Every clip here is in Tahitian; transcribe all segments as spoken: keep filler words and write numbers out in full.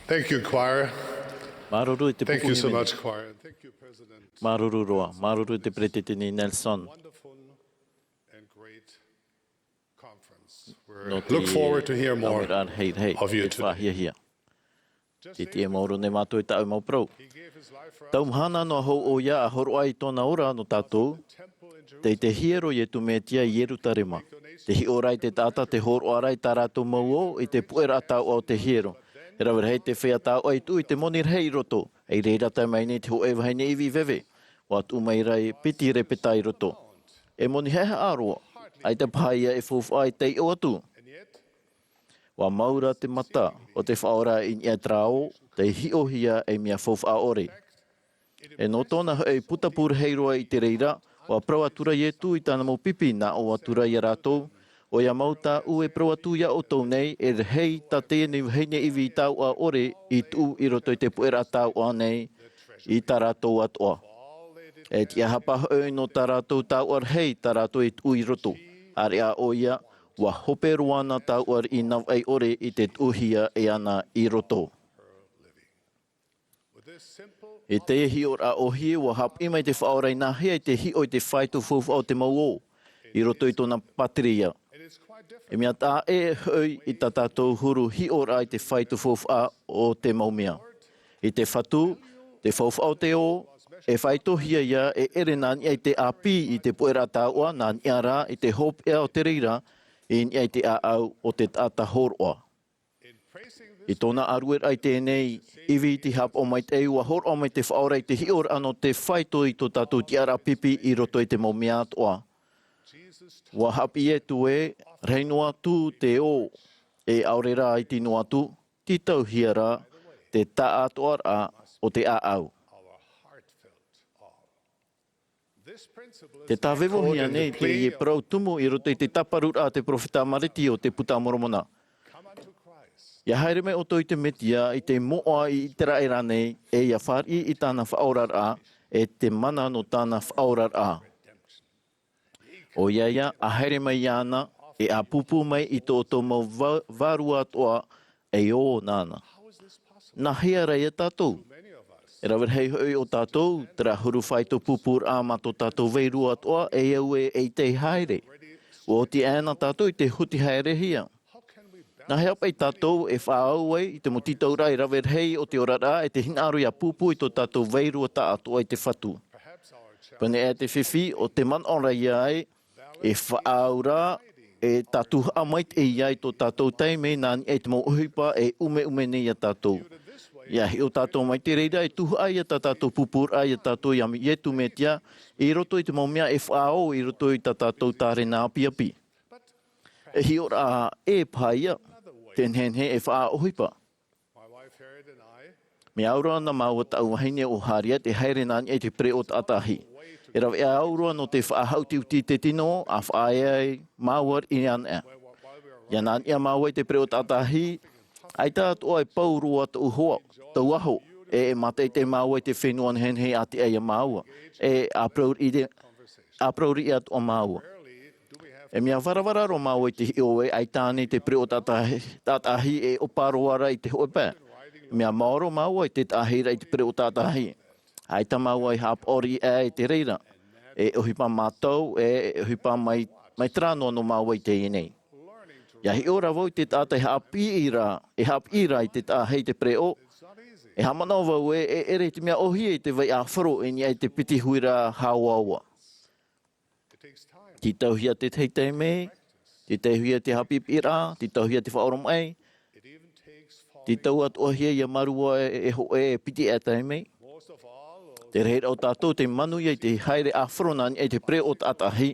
Thank you, choir. Māuruuru i te Thank pupu you so hīmene. Much, choir. And thank you, President. Māuruuru roa. Māuruuru i te Peretiteni Nelson. Wonderful and great conference. We're Nō te look forward to hear more ʻāmuiraʻa rahi, rahi, of you e today. Faʻahiahia. Te tiʻa maoro nei mātou i tāʻu mau parau. Tau mahana noa hou ʻoia a hōroʻa i tōna ora nō tātou, tei te hiero Iesu Mesia i Ierutarema. Te hiʻo ra i te taʻata, te hōroʻa ra i tā rātou mau ō i te puʻeraʻa taoʻa o te hiero. E rave rahi te feiā taoʻa i tuʻu i te moni rahi i roto. I reira tae mai nei te hōʻē vahine ivi veve. ʻUa tuʻu mai ra e piti repeta i roto. E moni haʻehaʻa roa. ʻAita paha ia e faufaʻa i te iʻo atu. ʻUa mau ra te mata o te Faʻaora i niʻa i terā ō, tei hiʻohia ei mea faufaʻa ʻore. E nō tōna hoʻi putapū rahi roa i te reira, ʻua parau atura Iesu i tāna mau pipi, nā ʻō atura ia rātou, ʻOia mau tāʻu e parau atu ia ʻoutou nei, e rahi tā teie nei vahine ivi taoʻa ʻore i tuʻu i roto i te puʻeraʻa taoʻa nei i tā rātou atoʻa. E tiʻa hapa hoʻi nō tā rātou taoʻa rahi tā rātou e tuʻu i roto. ʻĀreʻa ʻoia, ʻua hope roa ʻōna taoʻa riʻi navaʻi ʻore i te tuʻuhia e ʻōna i roto. I teie hiʻoraʻa ʻōhie, ʻua haʻapiʻi mai te Faʻaora i nāhea i te hiʻo i te fāito faufaʻa o te mau ō i roto i tōna pātireia. E mea taʻa ʻē hoʻi i tā tātou huru hiʻoraʻa i te fāito faufaʻa o te mau mea. I te Fatu, te faufaʻa o te ō, e fāitohia ia e ʻere nā niʻa i te ʻāpī i te puʻeraʻa taoʻa, nā niʻa rā i te hopeʻa o te reira, i niʻa i te ʻāʻau o te taʻata hōroʻa. I tōna ʻārueraʻa i teie nei ivi i te haʻapaʻo maitaʻi, ʻua hōroʻa mai te Faʻaora i te hiʻoraʻa nō te fāito i tō tātou tiʻaraʻa pipi i roto i te mau mea atoʻa. ʻUa haʻapiʻi atu ē, rahi noa atu te ō, e ʻaore rā iti noa atu, tītauhia rā te taʻatoʻaraʻa o te ʻāʻau. Tē tāvevohia nei teie parau tumu i roto i te tāparuraʻa a te peropheta Mareti o te Puta a Moromona. ʻIa haere mai ʻoutou i te Mesia, i te moʻa i Iteraʻera nei, e ʻia fāriʻi i tāna faʻaoraraʻa, e te mana nō tāna faʻaoraraʻa. ʻOia ia, ʻa haere mai iāna, e ʻa pūpū mai i tō ʻoutou mau vā-, vārua atoʻa, e ō nāna. Nāhea rā ia tātou? E rave rahi hoʻi o tātou, terā huru fāito pūpūraʻa mā tō tātou vārua atoʻa, e au ē, ʻeita e haere. ʻUa oti aʻena tātou i te huti haerehia. Nāhea paʻi tātou e faʻaau ai i te mau tītauraʻa e rave rahi o te oraraʻa e te hinaʻaro ʻia pūpū i tō tātou vārua taʻatoʻa i te Fatu? Pēneiaʻe te fifi, ʻo te manaʻo ra ia ē, e faʻaau ra, e tātou haʻamaitaʻi i tō tātou taime nā niʻa i te mau ʻohipa e ʻumeʻume nei ia tātou. ʻIa hiʻo tātou mai te reira e tuhaʻa ia tā tātou pūpūraʻa ia tātou ia Iesu Mesia, i roto i te mau mea e faʻaau i roto i tā tātou tārena ʻāpiʻapi. E hiʻoraʻa ʻē paha ia, te nehenehe e faʻaʻohipa. Mea au ra na māua tāʻu vahine ʻo Harriet e haere nā niʻa i te pereʻoʻo taʻata-ahi. E rave au ra nō te faʻahaʻutiʻuti i te tino, ʻa faʻaea ai māua riʻi anaʻe. ʻIa nā niʻa māua i te pereʻoʻo taʻata-ahi, ʻaita atoʻa e pau roa tōʻu hoa, tōʻu aho, e, e mātaʻitaʻi māua i te fenua nehenehe a tiʻa ia māua, e ʻa parau riʻi, ʻa parau riʻi atoʻa māua. E mea varavara roa māua i te hiʻo ē ʻaita ānei te pereʻoʻo taʻata-, taʻata-ahi e ʻopa roa ra i te hōʻē pae. E mea maoro māua i te taʻahiraʻa i te pereʻoʻo taʻata-ahi. ʻAita māua i haʻapaʻo riʻi aʻe i te reira. E ʻohipa mātau, e, e ʻohipa mai, mai terā noa nō māua i teie nei. ʻIa hiʻo ra vau i te taʻata e haʻapiʻi ra, e haʻapiʻi ra i te taʻahi i te pereʻoʻo. E haʻamanaʻo vau ē, e ʻere i te mea ʻōhie i te vai ʻāfaro i niʻa i te piti huiraʻa haoaoa. Tītauhia te tahi taime, tītauhia te haʻapiʻiraʻa, tītauhia te faʻaoromaʻi, tītau atoʻahia ia mārua e, e hōʻē e piti aʻe taime. Te rahiraʻa o tātou tē manuia i te haere ʻāfaro nā niʻa i te pereʻoʻo taʻata-ahi,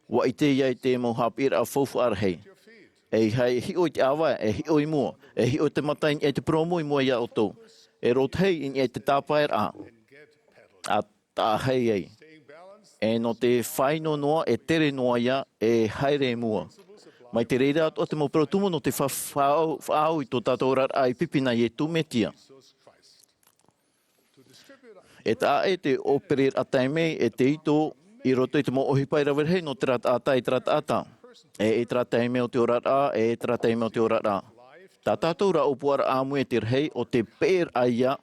ʻua ʻite ia i te mau haʻapiʻiraʻa faufaʻa rahi. E ʻeiaha e hiʻo i te ʻāvae, e hiʻo i mua, e hiʻo i te mata i niʻa i te purōmu i mua ia ʻoutou. E rōtahi i niʻa i te tāpaeraʻa. ʻA taʻahi ai. E nō te faʻaʻino noa, e tere noa ia, e haere i mua. Mai te reira atoʻa te mau parau tumu nō te fa-, faʻaau, faʻaau i tō tātou oraraʻa i pipi nā Iesu Mesia. E taʻa ʻē te ʻōpereraʻa taime, e te ito, i roto i te mau ʻohipa e rave rahi nō terā taʻata, e terā taʻata. E, e terā taime o te oraraʻa, e terā taime o te oraraʻa. Tā tātou rā ʻōpuaraʻa ʻāmui e te rahi, ʻo te peʻeraʻa ia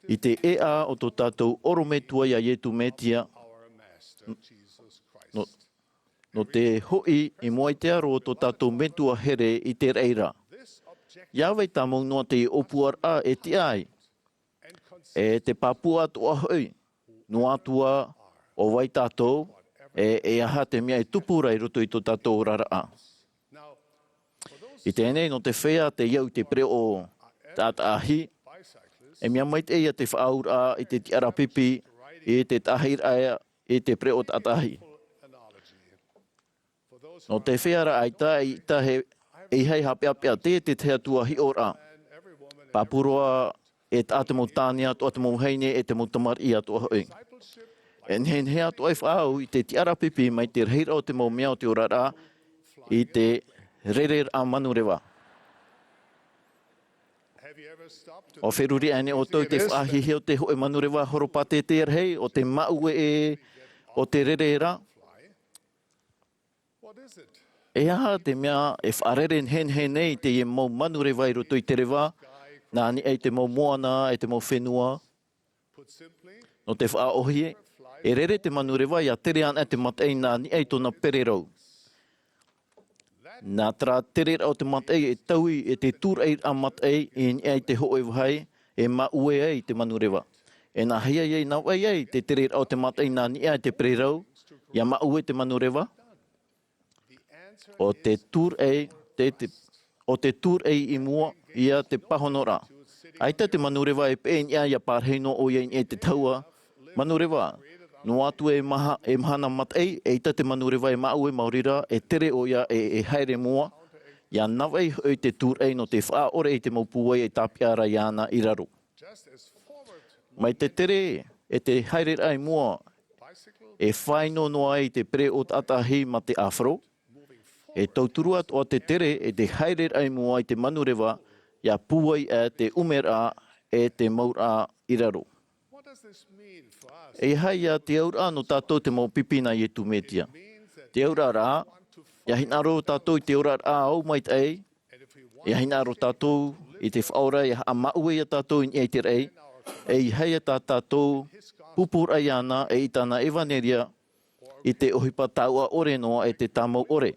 i te ʻēʻa o tō tātou ʻorometua iā Iesu Mesia, nō, nō te hoʻi i mua i te aro o tō tātou Metua here i te raʻi ra. ʻIa vai tāmau noa te ʻōpuaraʻa e tiʻa ai, e te pāpū atoʻa hoʻi, noa atu ā ʻo vai tātou, e, e aha te mea e tupu ra i roto i tō tātou oraraʻa. I teie nei, nō te feiā tei au i te pereʻoʻo taʻataʻahi, e mea maitaʻi ia te faʻaauraʻa i te tiʻaraʻa pipi i te taʻahiraʻa i te pereʻoʻo taʻataʻahi. Nō te feiā ra ʻaita, ʻaita e, e ʻeiaha e haʻapeʻapeʻa, teie te tahi atu ā hiʻoraʻa. Pāpū roa e taʻa te mau tāne atoʻa, te mau vahine, e te mau tamariʻi atoʻa hoʻi. E nehenehe atoʻa e faʻaau i te tiʻaraʻa pipi mai te rahiraʻa o te mau mea o te oraraʻa i te rereraʻa manureva. ʻUa feruri aʻe nei ʻoutou i te faʻahiahia o te hōʻē manureva horopātete rahi, ʻo te māueʻe o te rereraʻa? E aha te mea e faʻarere nehenehe nei teie mau manureva i roto i te reva, nā niʻa i te mau moana, e te mau fenua? Nō te faʻaʻōhie, e rere te manureva ʻia tere anaʻe te mataʻi nā niʻa i tōna pererau. Nā terā tereraʻa o te mataʻi e taui e te tūraʻiraʻa mataʻi i niʻa i te hōʻē vāhi e māueʻe ai te manureva. E nāhea ïa i navaʻi ai te tereraʻa o te mataʻi nā niʻa i te pererau, ʻia māueʻe te manureva? ʻO te tūraʻi, te, te, ʻo te tūraʻi i mua ïa te pāhonoraʻa. ʻAita te manureva e peʻe i niʻa ʻia pārahi noa ʻoia i niʻa i te tahua manureva. Noa atu e maha, e mahana mataʻi, eʻita te manureva e māueʻe maori ra, e tere ʻoia e, e haere mua, ʻia navaʻi hoʻi te tūraʻi nō te faʻaʻore i te mau pūai e tāpeʻa ra iāna i raro. Mai te tere e te haereraʻa i mua, e faʻaʻino noa ai te pereʻoʻo taʻataʻahi mā te ʻāfaro, e tauturu atoʻa te tere e te haereraʻa i mua i te manureva, ʻia pūai aʻe te ʻumeraʻa e te mauraʻa i raro. E aha ïa te auraʻa nō tātou te mau pipi nā Iesu Mesia? Te auraʻa ra, ʻia hinaʻaro tātou i te oraraʻa ʻaumāitaʻi, ʻia hinaʻaro tātou i te Faʻaora ʻia haʻamāueʻe ia tātou i niʻa i te raʻi, e ʻeiaha ïa tā tātou pūpūraʻa iāna e i tāna ʻevanelia i te ʻohipa taoʻa ʻore noa e te tāmau ʻore.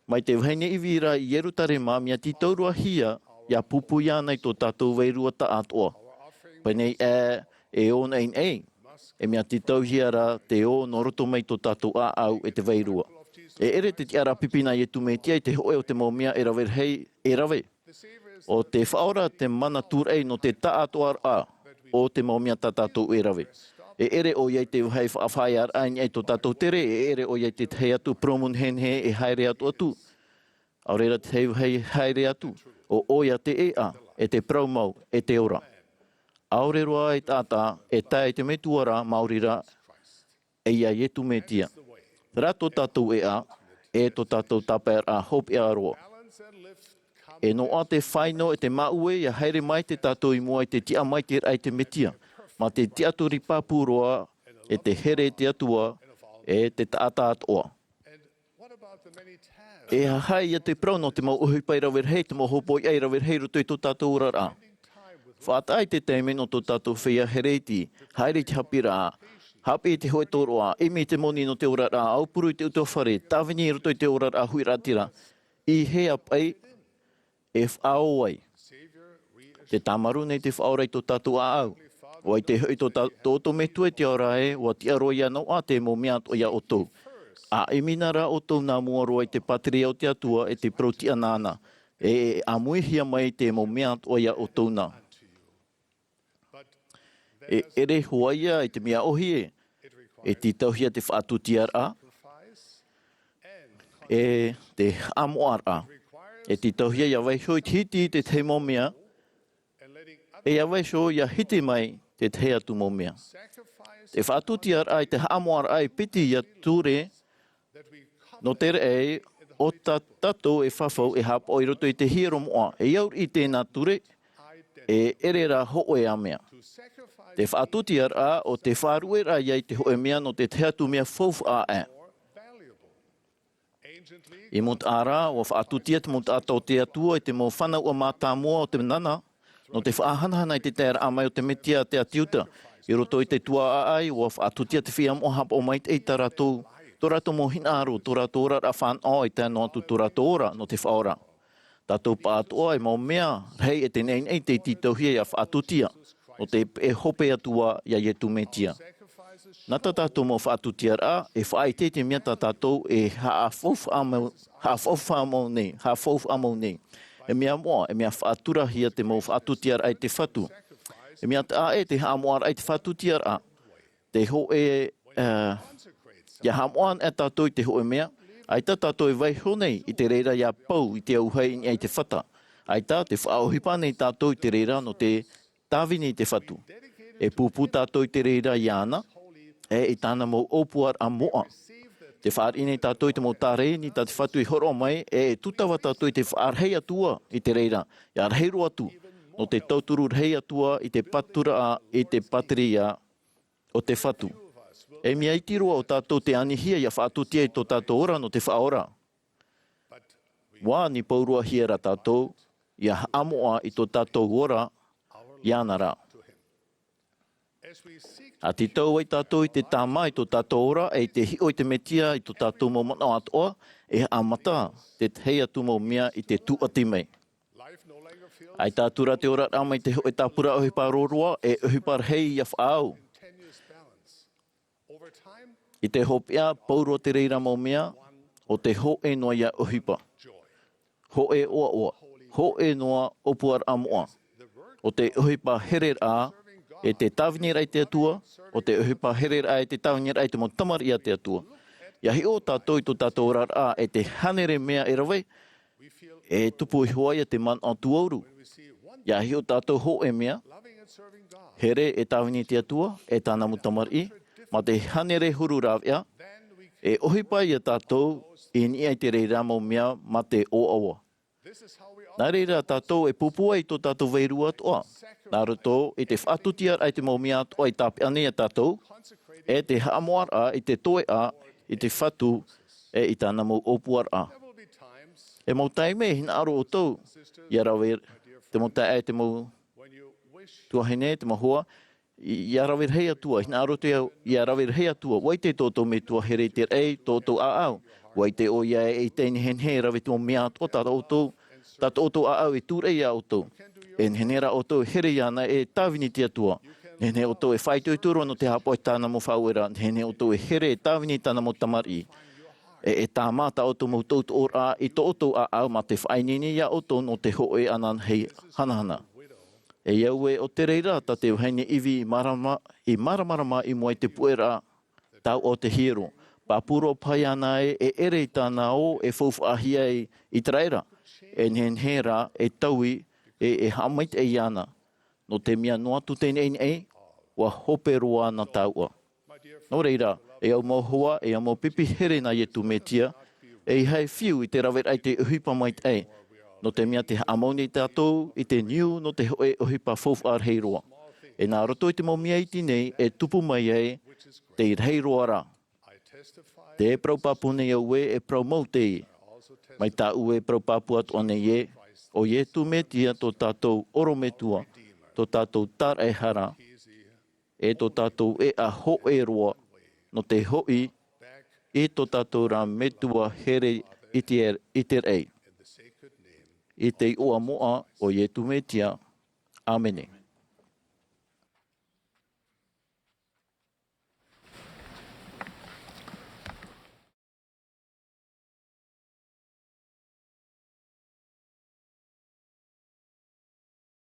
Mai te vahine ivi ra i Ierutarema, mea tītau roa hia ʻia pūpū iāna i tō tātou vārua taʻatoʻa. Pēnei ā, e ō naʻinaʻi, e mea tītauhia ra te ō nō roto mai tō tātou ʻāʻau e te vārua. E ʻere te tiʻaraʻa pipi nā Iesu Mesia i te hōʻē o te mau mea e rave rahi, e rave. ʻO te Faʻaora te mana tūraʻi nō te taʻatoʻaraʻa o te mau mea tā tātou e rave. E ʻere ʻoia i te vāhi faʻafaʻaearaʻa i niʻa i tō tātou tere, e ʻere ʻoia i te tahi atu purōmu nehenehe e haere atu atu. ʻAore rā te tahi vāhi haere atu, ʻo ʻoia te ʻēʻa, e te parau mau, e te ora. ʻAore roa e taʻata e tae i te Metua ra, maori rā, e ia Iesu Mesia. Terā tō tātou ʻēʻa, e tō tātou tāpaeraʻa hopeʻa roa. E noaʻa te faʻaʻino e te māueʻe ʻia haere maite tātou i mua i te tiʻa maitaʻiraʻa i te Mesia, mā te tiʻaturi pāpū roa, e te here i te Atua, e te taʻata atoʻa. E aha ïa te parau nō te mau ʻohipa e rave rahi, te mau hōpoiʻa e rave rahi i roto i tō tātou oraraʻa? Faʻataʻa i te taime nō tō tātou feiā here iti, haere i te haʻapiʻiraʻa, haʻapiʻi i te hōʻē tōroʻa, ʻimi i te moni nō te oraraʻa, aupuru i te ʻutuāfare, tāvini i roto i te oraraʻa huiraʻatira. I hea paʻi e faʻaō ai? Tē tāmarū nei te Faʻaora i tō tātou ʻāʻau. ʻUa ʻite hoʻi tō tā-, tō ʻoutou Metua i te ao ra ē, ʻua tiʻa roa ïa noaʻa te mau mea atoʻa ia ʻoutou. ʻA ʻimi na rā ʻoutou nā mua roa i te pātireia o te Atua e te parau-tiʻa nāna. E, e ʻāmuihia mai te mau mea atoʻa ia ʻoutou na. E ʻere hoʻi ïa i te mea ʻōhie, e tītauhia te faʻatūtiaraʻa, e te haʻamoʻaraʻa. E tītauhia ʻia vaiiho i te hiti i te tahi mau mea, e ʻia vaiiho ʻia hiti mai te tahi atu mau mea. Te faʻatūtiaraʻa e te haʻamoʻaraʻa e piti ïa ture nō te raʻi o tā tātou e fafau e haʻapaʻo i roto i te hiero moʻa, e au i tēnā ture, e ʻere rā hōʻē ā mea. Te faʻatūtiaraʻa ʻo te faʻaruʻeraʻa ïa i te hōʻē mea nō te tahi atu mea faufaʻa aʻe. I mau taʻata, ua faʻatutia te mau taʻata o te Atua i te mau fānau mātāmua o te nana, nō te faʻahanahana i te taeraʻa mai o te Mesia a te ʻĀti Iuda, i roto i te tuaʻaʻai, ua faʻatutia te feiā moʻa haʻapaʻo maitaʻi tā rātou, tō rātou mau hinaʻaro, tō rātou oraraʻa fānaʻo, e tae noa atu tō rātou ora nō te faʻaora. Tātou pāʻatoʻa e mau mea rahi e te naʻinaʻi tei tītauhia ʻia faʻatutia, nō te peʻe hope atu ā iā Iesu Mesia. Nā tā tātou mau faʻatutiaraʻa, e faʻaʻite i te mea tā tātou e haʻafaufaʻa mau, haʻafaufaʻa mau nei, haʻafaufaʻa mau nei. E mea moʻa, e mea faʻaturahia te mau faʻatutiaraʻa i te Fatu. E mea taʻa ʻē te haʻamoʻaraʻa i te faʻatutiaraʻa. Te hōʻē, ā, ʻia haʻamoʻa anaʻe tātou i te hōʻē mea, ʻaita tātou e vaiiho nei i te reira ʻia pau i te auahi i niʻa i te fata. ʻAita tē faʻaʻohipa nei tātou i te reira nō te tāvini i te Fatu. E pūpū tātou i te reira iāna, e i tāna mau ʻōpuaraʻa moʻa. Tē fāriʻi nei tātou i te mau tārēni tā te Fatu i hōroʻa mai, e tūtava tātou i te faʻarahi atu ā i te reira, ʻia rahi roa atu, nō te tauturu rahi atu ā i te paturaʻa, i te pātireia o te Fatu. E mea iti roa o tātou tē anihia ʻia faʻatutia i tō tātou ora nō te faʻaora. ʻUa ani pauroahia rā tātou, ʻia haʻamoʻa i tō tātou ora, iāna rā. ʻA tītau ai tātou i te tāmā i tō tātou ora, e i te hiʻo i te Mesia i tō tātou mau manaʻo atoʻa, e haʻamata tētahi atu mau mea i te tūʻati mai. ʻAita atu rā te oraraʻa mai te hōʻē tāpura ʻohipa roroa, e ʻohipa rahi ʻia faʻaau. I te hopeʻa, pauroa te reira mau mea, ʻo te hōʻē noa ia ʻohipa. Hōʻē ʻoaʻoa, hōʻē noa ʻōpuaraʻa moʻa. ʻO te ʻohipa hereraʻa, e te tāviniraʻa i te Atua, ʻo te ʻohipa hereraʻa, e te tāviniraʻa i te mau tamariʻi a te Atua. ʻIa hiʻo tātou i tō tātou oraraʻa, e te hānere mea e rave, e tupu iho ai te manaʻo tūʻauru. ʻIa hiʻo tātou hōʻē mea, here e tāvini i te Atua, e tāna mau tamariʻi, mā te hānere huru rāveʻa, e ʻohipa ia tātou i niʻa i te reira mau mea mā te ʻoaʻoa. Nā reira tātou e pūpū ai tō tātou vārua atoʻa, nā roto i te faʻatutiaraʻa i te mau mea atoʻa i tāpeʻa nei ia tātou, e te haʻamoʻaraʻa i te toeʻa i te Fatu, e i tāna mau ʻōpuaraʻa. E mau taime, hinaʻaro ʻoutou, ʻia rave, te mau taeaʻe, te mau tuahine, te mau hoa, i, ʻia rave rahi atu ā, hinaʻaro ʻoutou, ʻia rave rahi atu ā, ʻua ʻite tō ʻoutou metua here i te raʻi, tō ʻoutou ʻāʻau. ʻUa ʻite ʻoia e, e tē nehenehe e rave te mau mea atoʻa tā ʻoutou, tā tō ʻoutou ʻāʻau e tūraʻi ia ʻoutou. E nehenehe rā ʻoutou e here iāna e tāvini i te Atua. Nehenehe ʻoutou e faʻaitoito roa nō te haʻapaʻo i tāna mau faʻaueraʻa. Nehenehe ʻoutou e here e tāvini i tāna mau tamariʻi. E, e tāmā tā ʻoutou mau tautoʻoraʻa i tō ʻoutou ʻāʻau mā te faʻaineine ia ʻoutou nō te hōʻē ananahi hanahana. E au ē, ʻo te reira tā te vahine ʻIvi i mārama-, i māramarama i mua i te puʻeraʻa tauʻa o te hiero. Pāpū roa paʻi āna ē, e ʻere i tāna ō e faufaʻahia ai ʻĪteraʻera. E nehenehe rā e taui, e, e haʻamaitaʻi iāna. Nō te mea noa atu te neʻineʻi, ʻua hope roa āna tauʻa. Nō reira, e au mau hoa, e au mau pipi here nā Iesu Mesia, ʻeiaha e fiu i te raveraʻa i te ʻohipa maitaʻi. Nō te mea tē haʻamau nei tātou i te niu nō te hōʻē ʻohipa faufaʻa rahi roa. E nā roto i te mau mea iti nei e tupu mai ai te rahi roa rā. Tē parau pāpū nei au ē, e parau mau teie. Mai tāʻu e parau pāpū atoʻa nei ē, ʻo Iesu Mesia tō tātou ʻorometua, tō tātou tāraʻehara, e tō tātou ʻēʻa hōʻē roa, nō te hoʻi i tō tātou ra Metua here i te, i te raʻi. I te iʻoa moʻa o Iesu Mesia. ʻĀmene.